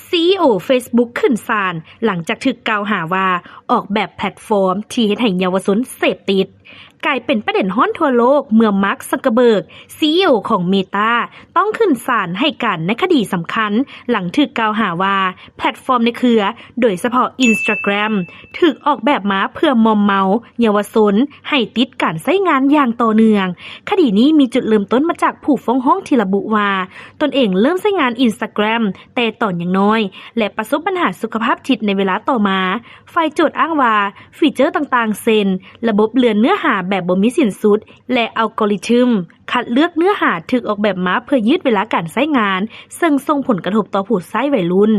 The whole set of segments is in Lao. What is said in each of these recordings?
ຊີອີໂອ Facebook ຂຶ້ນສານ ຫຼັງຈາກຖືກກ່າວຫາວ່າ ອອກແບບແພລດຟອມທີ່ເຮັດໃຫ້ເຍົາວະຊົນເສບຕິດ. ກາຍເປັນປະເດັນຮ້ອນທົ່ວໂລກ ເມື່ອ Mark Zuckerberg ຊີອີໂອ ຂອງ Meta ຕ້ອງຂຶ້ນສານໃຫ້ການໃນຄະດີສຳຄັນ ຫຼັງຖືກກ່າວຫາວ່າ ແພລດຟອມໃນເຄືອ ໂດຍສະເພາະ Instagram ຖືກອອກແບບມາເພື່ອມອມເມົາເຍົາວະຊົນໃຫ້ຕິດການໃຊ້ງານຢ່າງຕໍ່ເນື່ອງ. ຄະດີນີ້ມີຈຸດເລີ່ມຕົ້ນມາຈາກຜູ້ຟ້ອງຮ້ອງທີ່ລະບຸວ່າ ຕົນເອງເລີ່ມໃຊ້ງານ Instagram ແຕ່ຕອນຍັງນ້ອຍ ແລະ ປະສົບບັນຫາສຸຂະພາບຈິດໃນເວລາຕໍ່ມາ. ຝ່າຍໂຈດອ້າງວ່າ ຟີເຈີຕ່າງໆ ເຊັ່ນ ລະບົບເລື່ອນເນື້ອຫາແບບບໍ່ມີສິ້ນສຸດ ແລະ ອັລໂກຣິທຶມຄັດເລືອກເນື້ອຫາ ຖືກອອກແບບມາເພື່ອຍືດເວລາການໃຊ້ງານ ເຊິ່ງສົ່ງຜົນກະທົບຕໍ່ຜູ້ໃຊ້ໄວລຸ້ນ.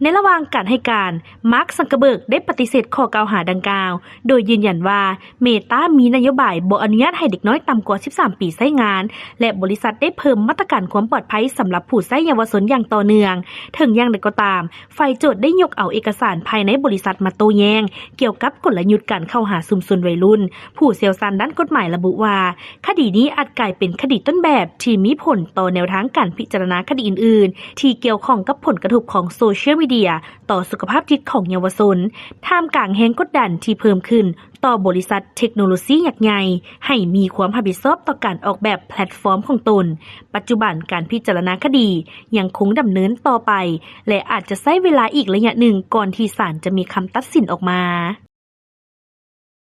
ໃນລະຫວ່າງການໃຫ້ການ, Mark Zuckerberg ໄດ້ປະຕິເສດຂໍ້ກ່າວຫາດັ່ງກ່າວ ໂດຍຢືນຢັນວ່າ Meta ມີນະໂຍບາຍບໍ່ອະນຸຍາດໃຫ້ເດັກນ້ອຍຕ່ຳກວ່າສິບສາມປີໃຊ້ງານ ແລະ ບໍລິສັດໄດ້ເພີ່ມມາດຕະການຄວາມປອດໄພສຳລັບຜູ້ໃຊ້ເຍົາວະຊົນຢ່າງຕໍ່ເນື່ອງ. ເຖິງຢ່າງໃດກໍຕາມ, ຝ່າຍໂຈດໄດ້ຍົກເອົາເອກະສານພາຍໃນບໍລິສັດມາໂຕ້ແຍ້ງ ກ່ຽວກັບກົນລະຍຸດການເຂົ້າຫາຊຸມຊົນໄວລຸ້ນ. ຜູ້ຊ່ຽວຊານດ້ານກົດໝາຍລະບຸວ່າ ຄະດີນີ້ອາດກາຍເປັນຄະດີຕົ້ນແບບທີ່ມີຜົນຕໍ່ແນວທາງການພິຈາລະນາຄະດີອື່ນໆ ທີ່ກ່ຽວຂ້ອງກັບຜົນກະທົບຂອງໂຊຊຽວມີເດຍຕໍ່ສຸຂະພາບຈິດຂອງເຍົາວະຊົນ ທ່າມກາງແຮງກົດດັນທີ່ເພີ່ມຂຶ້ນຕໍ່ບໍລິສັດເທັກໂນໂລຊີຍັກໃຫຍ່ ໃຫ້ມີຄວາມຮັບຜິດຊອບຕໍ່ການອອກແບບແພລດຟອມຂອງຕົນ. ປັດຈຸບັນການພິຈາລະນາຄະດີຍັງຄົງດຳເນີນຕໍ່ໄປ ແລະ ອາດຈະໃຊ້ເວລາອີກໄລຍະໜຶ່ງກ່ອນທີ່ສານຈະມີຄຳຕັດສິນອອກມາ.